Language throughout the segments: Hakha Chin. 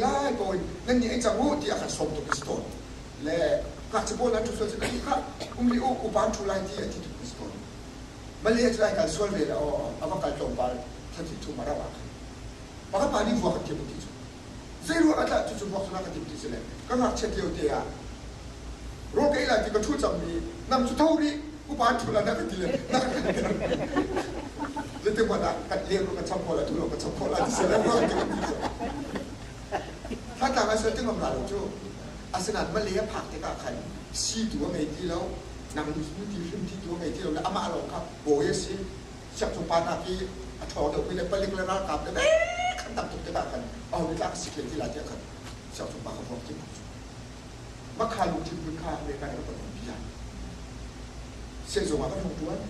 Lai ko in nan nih ei cang u tiah khan sawm tuk a si tawn. Le ngakchia pawl an ṭhu sual cu ka nih kha um rih u upa an ṭhu lai ti a ti tuk a si tawn. Malay cu ai kal sual ve le aw a va kal tlawmpal thla thum a rauh ah khan pakhat pa nih vuak an timh ti cu zei ruang ah dah cucu vuak cu na ka timh ti si le ka ngakchiat lio te ah rawl ka ei lai ti ka ṭhu cangmi nang cu tho rih upa an ṭhu lai na ka ti le na ka kan ter zeitik hmanh ah kan leng ka cham khawh lai tu lo ka cham khawh lai ti si le vuak an timh ti cu Thantlang ah sual ti ngam la lo cu asinain Malay a phak tikah khan si tu a ngei ti lo nang nu ti hrim ti tu a ngei ti lo le amah lawng kha bawi a si siangcung pa nak i a ṭhawng deuhmi le palik le ralkap le khan tam tuk tikah khan aho nih tlak a si hlei ti lai tiah khan siangcung pa kha vuak ti cu makha lungthin phun kha America nih kan umpi lai sehzung ah kan hung ṭuan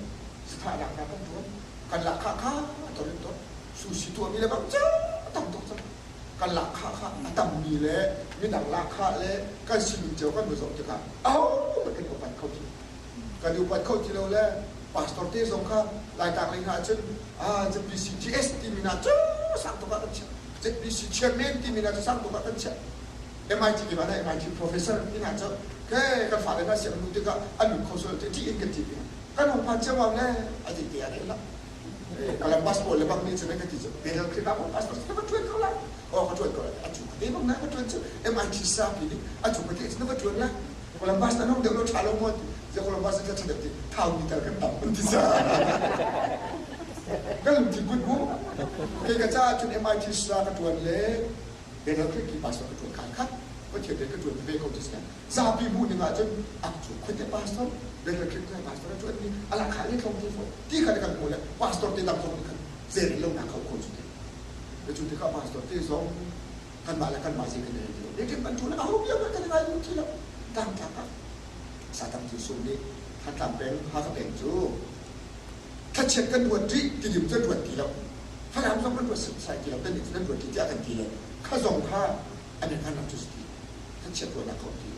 sathahnak hna kan ṭuan kan lahkhah kha a ton in ton sushi tuahmi le bang cu tam tuk cang kan lahkhah kha a tammi le midang lahkhah le kan sining cio kan va zoh tikah ahohmanh kan upat kho ti kan upat kho ti lo le pastor te zong kha Laitlang lei hna ahcun ah ZPCTS timi hna cu sang tuk ah kan chiah ZPC chairman timi hna cu sang tuk ah kan chiah MIT ti hna MIT professor ti hna cu ke kan fale hna siang nu tikah an lut kho sual ti in kan ti kan hung phan cio le a ti te ah la Columbus pawl le bang nih cun ka ti cu Bedell Khrihfa bu pastor ka va ṭuan ko lai aw ka ṭuan ko lai a cu te bang na ka ṭuan cu MIT sapi nih a cu te na va ṭuan lai Columbus na nong deuh lo ṭha lo maw ti je Columbus cu ṭha deuh ti thau mi tal kan tam an ti sa kan lungthin put mu kei ka caah cun MIT sa ka ṭuan le Bedell Creek pastor ka ṭuan khan khat Pathian rian ka ṭuan ve ko ti si zapi hmuh ning ahcun ak cu khuate pastor Bedell Creek pastor a ṭuan mi ala kha le tlong ti fo ti kha kan hmu le pastor te dang zong nih khan zeirel lo nak kho kho cu te cu tikah pastor te zong kanmah le kanmah zei kan i rel ti lo meeting kan ṭuan aho bia hmanh kan i ngai duh ti lo tlangtlak ah Satang Jesuh nih Thantlang peng Hakha peng cu thlachiat kan ruat rih tidim cu an ruat ti lo Falam zong kan ruat sai ti lo kan nih cu nan ruat ti tiah kan ti le kha zong kha an i hngalh cu si ti thlachiat ruahnak kho ti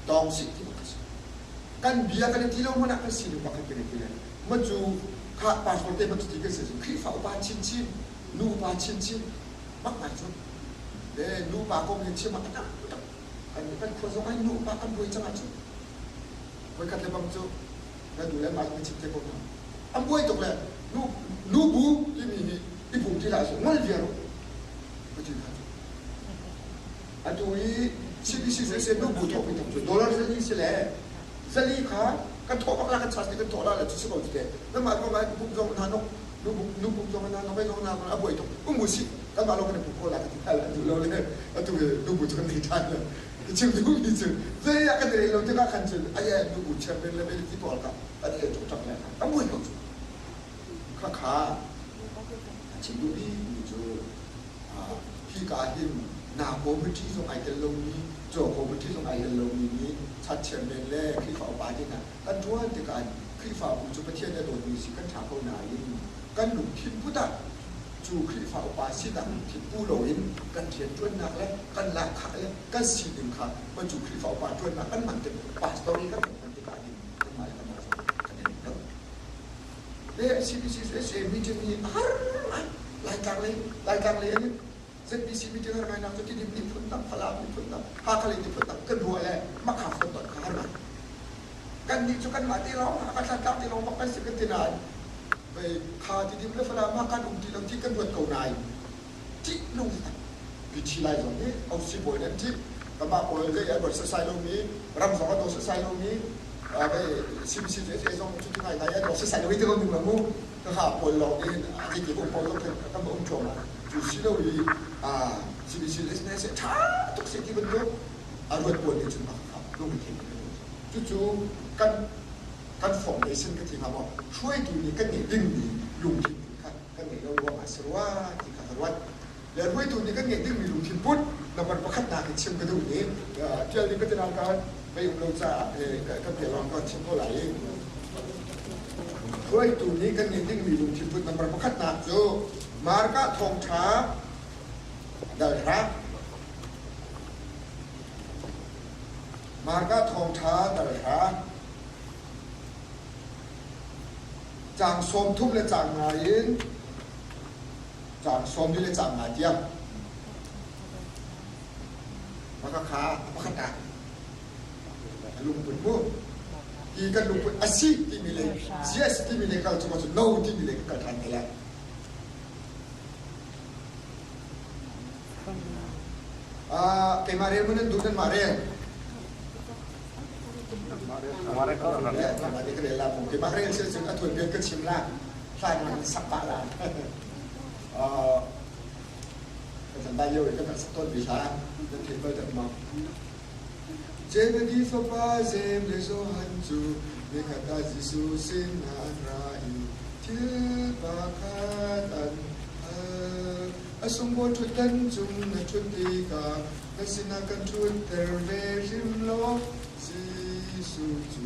tawng sih ti bak si kan bia kan i ti lo hmanh ah kan sining pakhat kan i ti le ma cu kha pastor te ma cu ti kan si Khrihfa upa chinchin nu upa chinchin bak ngai cu le nupa kong hi chim ah a tam tuk kan kan khua zong ah nupa kan buai cang ahcun voikhat le bang cu na nu le mah na chim te ko hna an buai tuk le nu nu bu timi hi i pum ti hlah seh ngol viar u ka ti hna cu atu i CBC se nu bu thawk mi tam cu dollar zali si le zali kha kan thawh bak la kan chas kan thawh la le cu si ko ti te nangmah ruang ah pum zong hna nok nu pum zong hna nok zong hna a buai tuk um u sih kanmah lawng kan i pum ko la ka ti hal an duh lo le atu hi nubu cu kan nei ṭhan le ka chim duhmi cu zei ah kan i rel lo tikah khan cun ai nubu chairman le ti pawl kha an i tuk ṭak le kan buai ko cu khakha a chim duhmi cu hi ka hin na committee zong ai tel lomi caw committee zong ai tel lomi nih chat chairman le Khrihfa upa te hna kan ṭuan tikah Khrihfabu cu Pathian a dawtmi si kan ṭha ko nain kan lungthin put ah cu Khrihfa upa sinak lungthin pu loin kan rianṭuannak le kan lahkhah le kan sining kha kan cu Khrihfa upa ṭuannak kan hman tik pastor i kan hman tikah hin kanmah le kanmah zong kan i rem lo. Le CBC SA meeting hi a har ngai Laitlang lei Laitlang lei an ZBC meeting har ngai nak cu Tidim nih phun dang Falam nih phun dang Hakha lei nih phun dang kan ruah le makha phun ton kha har ngai. Kannih cu kanmah te lawng Hakha Thantlang te lawng bak kan si kan ti nain vei kha Tidim le Falam ah kan um ti lo ti kan ruat ko nain ṭih nung Pichi lai zong nih OC bawi nan ṭih kanmah pawl zei an ruat setsai lomi ram zong a daw setsai lomi vei CBC cu zong cu ti ngaingai an daw setsai lo i ti ko ning lo mu ka pawl lawng nih a ti ti um pawl zong khan kan um ṭuang cu si lo i CBC le SNS ṭha tuk se ti bantuk a ruat pawl nih cun bak lung i Cucu kan kan formation ka ti hnga maw hruaitu nih kan ngeih dingmi lungthin put kha kan ngeih lo ruangah a si rua ti kha ka ruat. Le hruaitu nih kan ngeih dingmi lungthin put number pakhatnak in chim ka duh ni ṭial ding ka ti nain ka mei um lo caah kan bia lawng ka chim ko lai i hruaitu nih kan ngeih dingmi lungthin put number pakhatnak cu Marka thawngṭha dal hra Marka thawngṭha dal hra caang 30 le caang nga in caang 40 le caang nga tiang. Maka kha a pakhat ah a lungput mu. Hi kan lungput a si timi le yes timi le kal cu no timi le ka kal ṭhan te lai. Keimah rel mu nan duh nanmah rel. Keimah nih ka rel la mu. Keimah rel si cun a tuanbia ka chim la. Hlan in sak pah la. Kan tlangval lio i kan rak sak tawn mi hla nan theih bal dah maw? Zebedi fapa Jeim le Johan cu nikhat ah Jesuh sinah an ra i thil pakhat an hal. A sungbawi ṭhutdan cung na ṭhut tikah na sinah kan ṭhutter ve hrim law Jesuh cu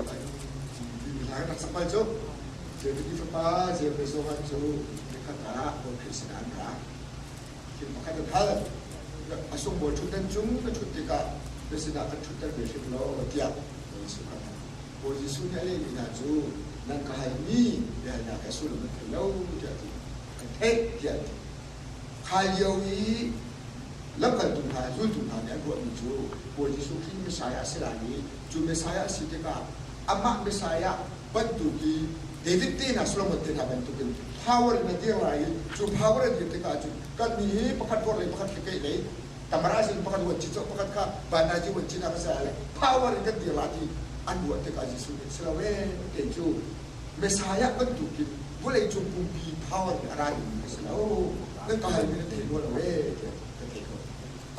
an ti timi hla kan rak sak bal cu. Zebedi fapa Jeim le Johan cu nikhat ah Bawi Khrih sinah an ra. Thil pakhat an hal. A sungbawi ṭhutdan cung na ṭhut tikah na sinah kan ṭhutter ve hrim law tiah Bawi Jesuh kha a hal. Bawi Jesuh nih a lehmi hna cu nan ka halmi biahalnak hi a sullam nan thei lo tiah a ti. Kan theih tiah an ti. Kha lio i lamkaltu hna, zultu hna nih an ruahmi cu Bawi Jesuh Khrih Messiah a si lai i cu Messiah a si tikah amah Messiah bantuk i David te hna Solomon te hna bantukin power in a dir lai i cu power a dir tikah cun kannih hi pakhat vor le pakhat hlikei lei tamara sin pakhat uan ci pakhat kha banaji uan ci na ka sai le power in kan dir la ti an ruah tikah Jesuh nih si lo ee kei cu Messiah bantukin vawlei cung pumpi power in a ra dingmi ka si lo nan ka halmi nan thei rua lo ee tiah ka thei ko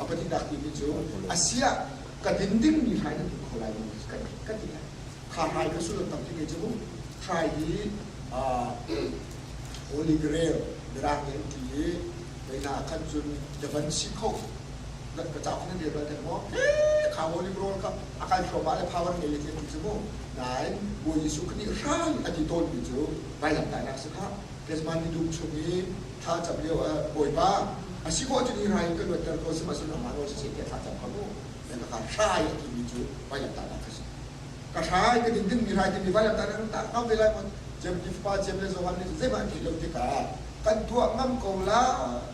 a pahnihnak timi cu asiah ka din dingmi hrai nan din kho lai maw ka ti lai Kha hrai kha sullam tampi ngei cu mu. Hrai hi Holy Grail Mirang nih an ti i hna khan cun Da Vinci Code ka cauk nan rel bal tek maw? Kha Holy Grail kha a kal thluahmah le power ngei le ti an ti cu mu. Nain Bawi Jesuh Khrih nih hrai a ti tawnmi cu vailamtahnak si kha Gethsemane dum chung i thla cam lio ah Bawipa a si khawh cun hi hrai in ka luatter ko sihmanhsehlaw nangmah nawl siseh tiah thla cam kha mu. Ka hrai a timi cu vailamtahnak a si. Ka hrai ka din dingmi hrai timi vailamtahnak nan tah ngam ve lai maw? Jem ti fapa Jem le Johan nih zeihmah an theih lo tikah kan tuah ngam ko la,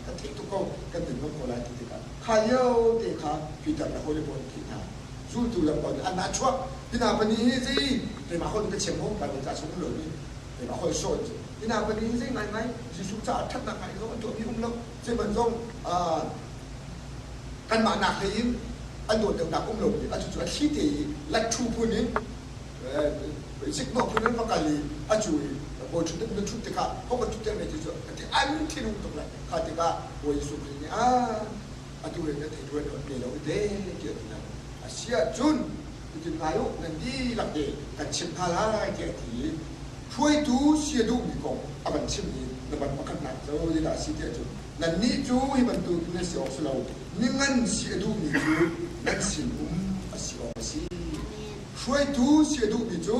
kan theih tuk ko, kan din ngam ko lai ti tikah kha lio te kha Peter le hawi le pawl an theih hna. Zultu lam pawl nih an nah chuak. Hi hna pahnih hi zei keimah hawi ka chim mu, Baibal ca chung um lomi keimah hawi sawh an si. Hi hna pahnih hi zei ngaingai Jesuh caah ṭhatnak ngai zong an tuahmi um lo. Zeihmanh zong kanmah nak hlei in an dawt deuhnak um lomi a cucu a thli te i latṭhu phun in ziknawh phun in va kal i a cu i bawi ṭhut na ṭhut tikah hong kan ṭhut ter ti cu a ti an thinung tuk lai kha tikah Bawi Jesuh Khrih nih a atu hin na thei ruan ne lo te tiah ti hna a si ahcun cutin ngai u nan dihlak te kan chimh hna lai tiah a ti i hruaitu si a duhmi kong a van chim i na ban pakhatnak cu zeidah a si tiah cun nannih cu hi bantukin nan si awk si lo mingan si a duhmi cu nan sinum a si awk a si hruaitu si a duhmi cu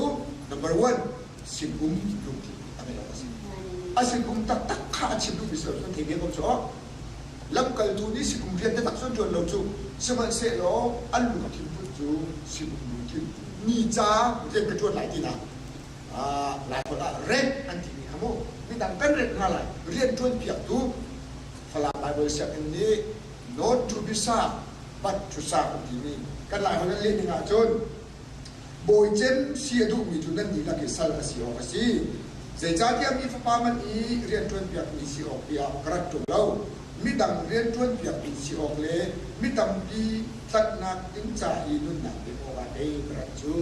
number one sinum lungthin a ngeih awk a si a sinum taktak kha a chim duhmi si lo cun thei ve ko cu lamkaltu nih sinum rian taktak cu an ṭuan lo cu sihmanhsehlaw an lungthin put cu sinum lungthin mi ca rian ka ṭuan lai tinak Laiholh ah rent an timi kha mu midang kan rent hna lai rian ṭuan piaktu Falam Bible sianginn nih not to be served but to serve an timi kan Laiholh an leh ning ahcun bawi cem si a duhmi cu nan dihlak i sal a si awk a si zeicahtiah mi fapa man i rian ṭuan piakmi si awk tiah ka rat ṭung lo midang rian ṭuan piaktu si awk le mi tampi tlanhnak ding ca i nunnak pek awkah pei ka rat cu.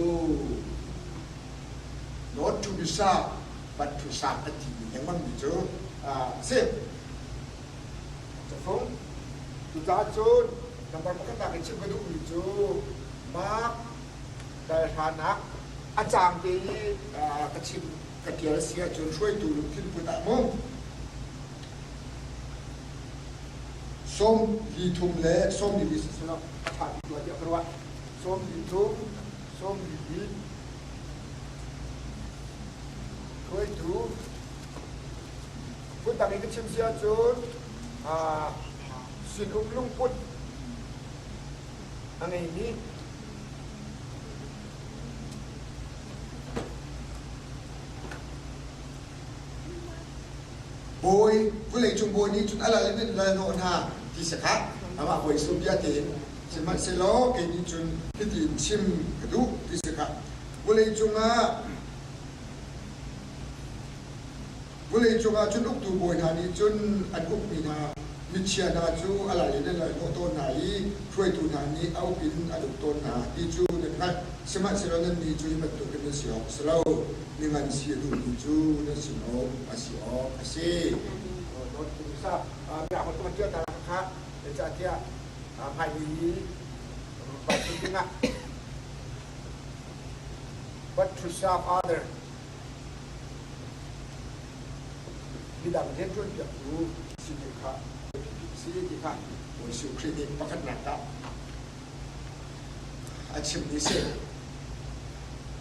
Not to be served, but to serve a timi lengmangmi cu a si. Cafung. Cucaah cun number pakhatnak in chim ka duhmi cu Mark dalhranak a caang te i ka chim ka tial si ahcun hruaitu lungthin put ah mu sawm li thum le sawm li li si a ṭha bik rua tiah ka ruah sawm li thum sawm li li Hruaitu phundang in ka chim si ahcun sinum lungput a ngeimi bawi vawleicung bawi nih cun a lal in an lal hnawh hna ti si kha amah bawi Jesuh bia tein. Sihmanhsehlaw kei nih cun hitin chim ka duh ti si kha vawlei cungah Vawlei cungah cun uktu bawi hna nih cun an ukmi hna michia hna cu a lal in an lalhnawh tawn hna i hruaitu hna nih a uk in an uk tawn hna ti cu nan hngalh. Sihmanhsehlaw nannih cu hi bantukin nan si awk a si lo. Mi ngan si a duhmi cu nan sinum a si awk a si. But to serve other Midang rianṭuanpiaktu sining kha biapi a si ti kha Bawi Jesuh Khrih nih pakhatnak ah a chimmi a si.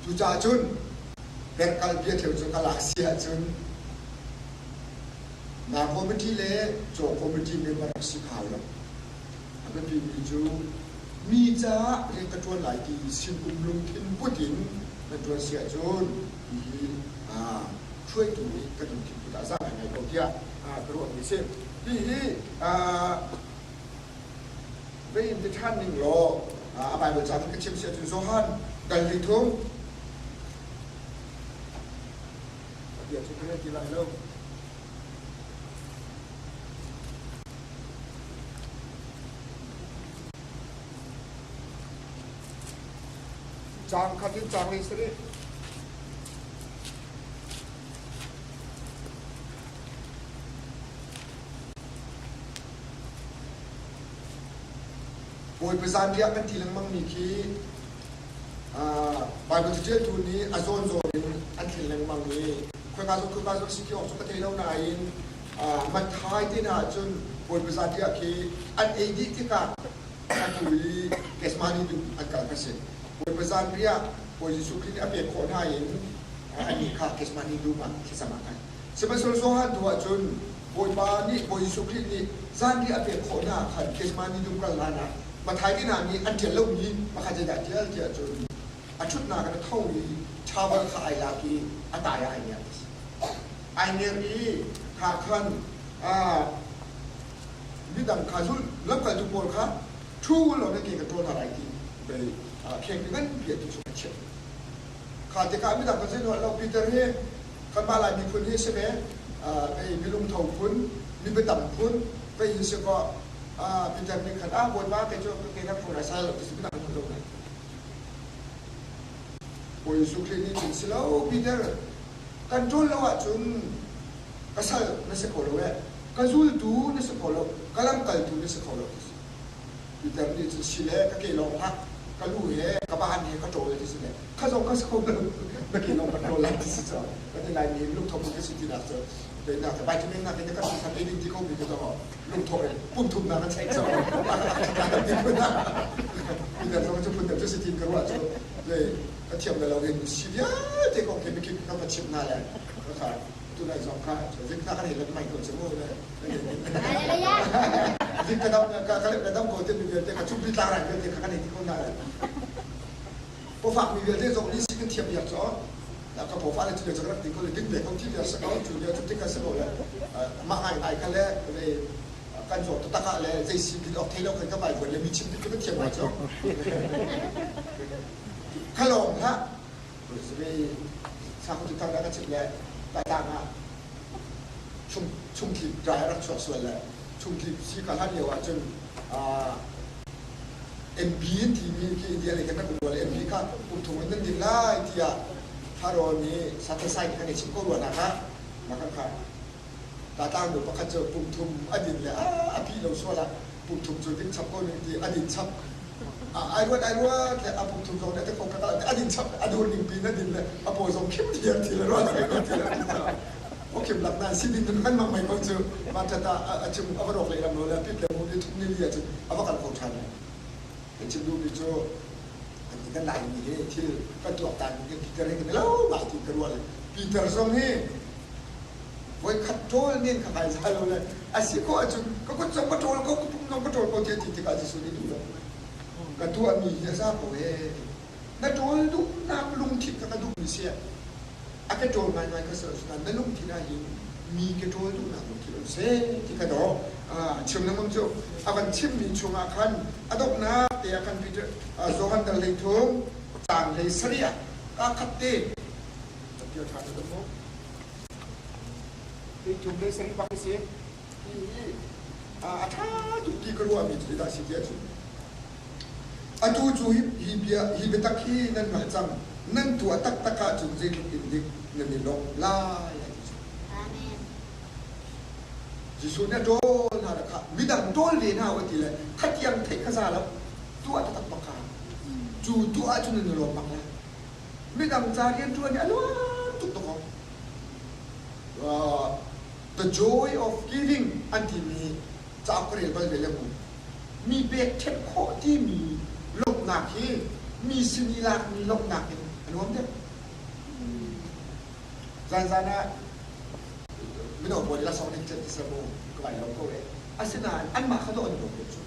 Cucaah cun pengkal bia ṭheo cu ka lak si ahcun naa committee le caw committee member rak si kha lo. A biapimi cu mi caah rian ka ṭuan lai ti sinum lungthin put in kan ṭuan si ahcun hihi hruaitu nih kan lungthin put ah za ngaingai ko tiah ka ruahmi a si. Hihi vei in ti ṭhan ning law a Baibal ca ka chim si ahcun Johan dal li thum a bia cu ka rel ti lai lo. Caang khat in caang lei sarih. Bawipa zanriah kan ti lengmangmi khi Baibal caṭialtu nih a zawnzawn in an thlen lengmang i khoika zawn khoika zawn si ti awk cu ka thei lo nain Matthai te hna ahcun Bawipa zanriah khi an ei dih tikah atu i Gethsemane dum an kal kha si. Bawipa zanriah Bawi Jesuh Khrih nih a pek khawh hna in annih kha Gethsemane dum ah thlacam ah khan. Sihmanhsehlaw Johan tu ahcun Bawipa nih Bawi Jesuh Khrih nih zanriah a pek khawh hna khan Gethsemane dum kal hlan ah Matthai te hna nih an ṭial lomi pakhat zeidah a ṭial tiah cun a ṭhutnak in a tho i towel kha ai lak i a tai ah ai ngiar ti si. Ai ngiar i kha khan midang kha zul lamkaltu pawl kha ṭhu law na ke ka ṭawl hna lai ti bei kheng nganpi a ti chung a chimh. Kha tikah midang kan zei lo Peter hi kanmah Lai miphun hi si ve kei milungtho phun mi biatam phun kei hi si kaw Peter nih khan ah Bawipa kei cu ka ke na ṭhawl lai sal ti si midang kan lo lai. Bawi Jesuh Khrih nih cun si lo Peter kan ṭawl lo ahcun ka sal na si kho lo eh ka zultu na si kho lo ka lamkaltu na si kho lo ti si Peter nih cun si le ka ke lawng hlah ka lu he ka ban he ka ṭawl ti si le kha zong ka si kho lo na ke lawng ka ṭawl lai ti si cu ka ti lai mi lungtho ka si tinak cu penak cu vitamin nak in kan khan ei ding ti ko mi ka zong lungtho in pum thum na kan check cu ti phun ah Peter zong cu phun deuh cu si tin ka ruah cu le ka thiam lo in si vialte kong khi mikip ka va chimh hna le ka kha tunai zong kha zik na kan hei let mai ko cu mu le zik ka dam ka ka ka dam ko te mi vialte ka chumpi tlang rai vialte kha kan hei ti ko na le pofak mi vialte zong nih si kan thiam biak cu ka pofa le cu le rak ti ko le ding ve ko ti vial sa ko cu le cu tik ka si ko le mah ngai ngai kha le le kan zawt taktak ah le zei si bil awk thei lo kan ka vai vuan le mi chim dik ka thiam ngai cu khalong hlah Sakhu tu thang ka chim le tlang ah chungtlik dry a rak chuak sual le chungtlik si ka hlan lio ahcun MP in timi khi India lei kan rak um le MP kha kum thum in nan din lai tiah Tharo nih sathasai kan i chim ko rua hna kha mah kan kha tlang nu pakhat cu pum thum a din le a pi lo sual ah pum thum cu ding chap ko ning ti a din chap ai ruat ai ruat le a pum thum zong nih a ko ka a din chap a dur ning pin a din le a paw zong khim thiam ti le ruat ai ruat ti le o khim lak nan si ding kan mang mai ko cu ma tata a chim a va rok le lam lo le pit le mu ni thum ni li a cun a va kal kho than kan chim duhmi cu kan lai mi he thil kan tuak tan mi Peter he kan lo ngai ti ka ruah le Peter zong hi voikhat ṭawl men kha kai za lo le a si khawh ahcun ka kut zong ka ṭawl ko ka pum zong ka ṭawl ko tiah ti tikah Jesuh nih duh lo ka tuahmi hi a za ko ee na ṭawl duhnak lungthin kha ka duhmi si a ka ṭawl ngaingai ka si na lungthin ah hin mi ka ṭawl duhnak lungthin um seh ti ka daw chim lengmang cu a van chimmi chungah khan a donghnak. te ah kan Peter Johan dal 13 caang 17 ah ka khat te kan ṭhan te mu. 13 17 bak si. Hi a ṭha tuk ti ka ruahmi cu dah si tiah cun atu cu hi bia hi biatak hi nan hngalh cang nan tuah taktak ahcun zeitluk in dik nan i lawmh lai a ti. Amen. Jesuh nih a ṭawl hna le kha midang ṭawl ve hna u ti le khatiang theih kha za lo tuah taktak bak kha cu tuah ahcun nan i lawm bak lai. Midang ca rian ṭuan hi a nuam tuk tuk The Joy of Giving an timi cauk ka rel bal ve le mu. Mi pek ṭhep khawh timi lawmhnak hi mi sin i lakmi lawmhnak in a nuam deuh. Zanzan ah mino pawl laksawng nih ṭet ti seh mu ka vai lo ko e. Asinain anmah kha dawh an lawm deuh cu.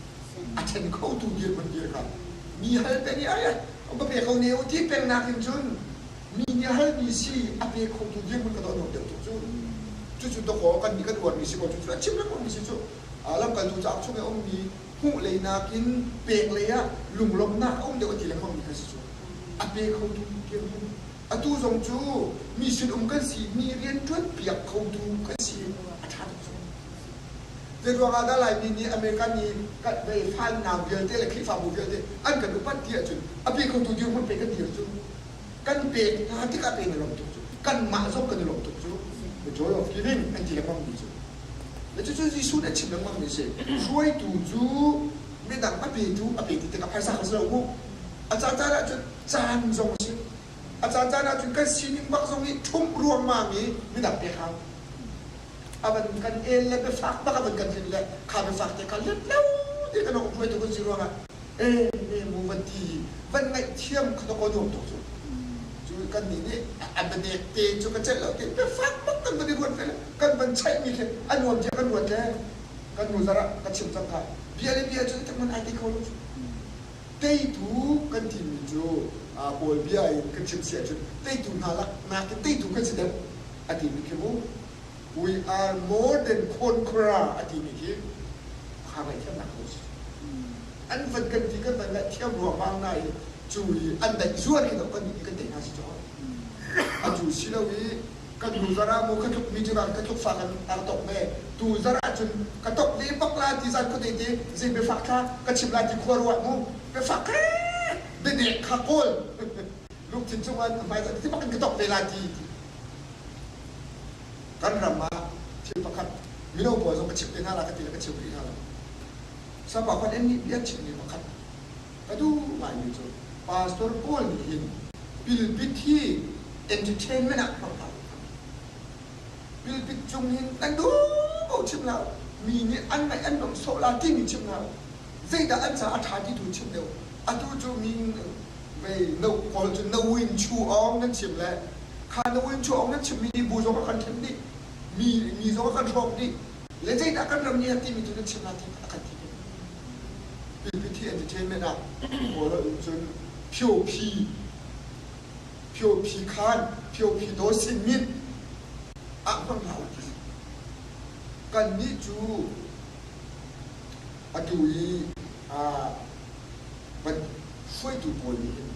A ṭhen khotu dirhmun dir kha mi hal peng i ai va pe ko ne u ti peng nakin cun mi nih halmi si a pe khotu dirhmun ka dawh nuam deuh tuk cu. Cucu dawkaw kan nih kan uarmi si ko cucu a chim lengmangmi si cu. Lamkaltu cauk chung i a ummi hmuh lei nakin pek lei ah lunglawmhnak a um deuh a ti lengmangmi kha si cu. A pe khotu dirhmun Atu zong cu mi sinum kan si, mi rianṭuan piak khotu kan si a ṭha tuk cu. Zeiruang ah dah Laimi nih American nih kan vei falnau vialte le Khrihfabu vialte an kan upat ti ahcun a pe khotu dirhmun pe kan dir cu. Kan pek hna tikah pe na lawm tuk cu. Kanmah zong kan i lawm tuk cu. The joy of giving an ti lengmangmi cu. Le cucu Jesuh nih a chim lengmangmi a si. Hruaitu cu midang a petu a pe ti tikah phaisa kha si lo mu. A caan ahcun caan zong a si. A caancaan ahcun kan sining bak zong i ṭhumh ruangmang i midang pek hau. A van kan el le biafak bak a van kan tlinh le kha biafak te kha let lo te kan um hruaitu kan si ruangah e ne mu van ti van ngaihthiam kha kaw nuam tuk cu. Cu kan nih nih a bianek te cu ka celh lo te biafak bak kan van i ruat ve le kan van chaihmi khi a nuam tiah kan ruat le kan nu zarah ka chim cang kha bia le bia cu tak man ai te kho lo cu. Teitu kan timi cu Kawl bia in kan chim si ahcun teitu hna lak nakin teitu kan si deuh a timi khi mu. We are more than conqueror a timi khi kha ngaihthiamnak ko si. An van kan ti kan van ngaihthiam ruangmang na i cu i an daih zuar khi kan nih kan tei hna si cu. A cu si lo i kan hnu zarh ah maw ka tluk mi cu ka tluk fa kan ar tok ve tu zarh ah cun ka tok ve bak la ti zan khuate te zei biafak kha ka chim la ti khua ruah mu biafak kha bianek kha kawl lungthin chung ah hmai ti bak in ka tok ve la ti kan ram ah thil pakhat mino pawl zong ka chim te hna la ka ti le ka chim rih hna lo sapa khan en nih bia chim mi pakhat Ka duh ngaimi cu Pastor pawl nih hin pilpit hi entertainment ah hmang hlah u. Pilpit cung hin nan duh ko chim hlah u. Mi nih an ngaih an nuam sawh la timi chim hlah u. Zeidah an caah a ṭha ti tu chim deuh. Atu cu mi vei no kawl cu no win chu awng nan chim le kha no win chu awng nan chimmi nih bu zong a kan ṭhen dih. Mi mi zong a kan hrawk dih. Le zeidah kan ram nih a timi cu nan chim la ti a kan ti. Pilpit entertainment ah kawl in cun Phyo Phyo Phi Khan Phyo Phi Daw Sin Min ah hmang hlah u ti kannih cu atu i van hruaitu pawl nih hin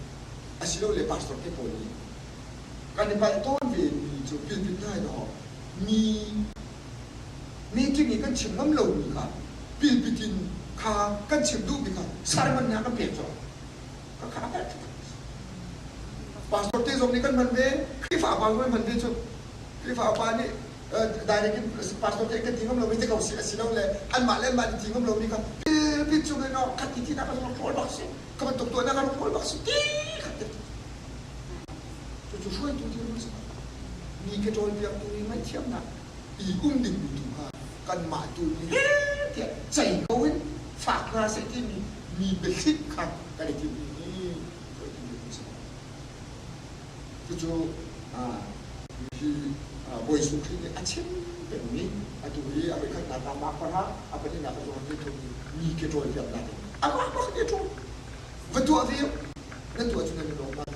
asilole pastor te pawl nih kan i palh tawn ve mi cu pilpit hna hi dawh mi meeting i kan chim ngam lomi kha pilpit in kha kan chim duhmi kha sermon hna kan pek colh ka kha a palh pastor te zong nih kan hman ve Khrihfa upa zong nih hman ve cu Khrihfa upa nih direct in pastor te kan ti ngam lomi te ko si asi lo le anmah le anmah ti ngam lomi kha pilpit cung in khat ti ti na ka zong rawl bak si ka bantuk tuah na ka rawl bak si ti khat te cucu hruaitu ti si mi ka cawnpiaktu nih ngaihthiamnak i um dingmi tu kha kanmah tu nih heh tiah cei ko in fak hna seh timi mi biathlit kha kan i timhmi hi hruaitu ding si. Cucu hi Bawi Jesuh Khrih nih a chim pengmi atu hi a voikhatnak ah mah parah a pahnihnak ah zong thumi mi ke ṭawl piaknak in amah bak nih a ṭawl. Va tuah ve nan tuah cu nan i lawm lai.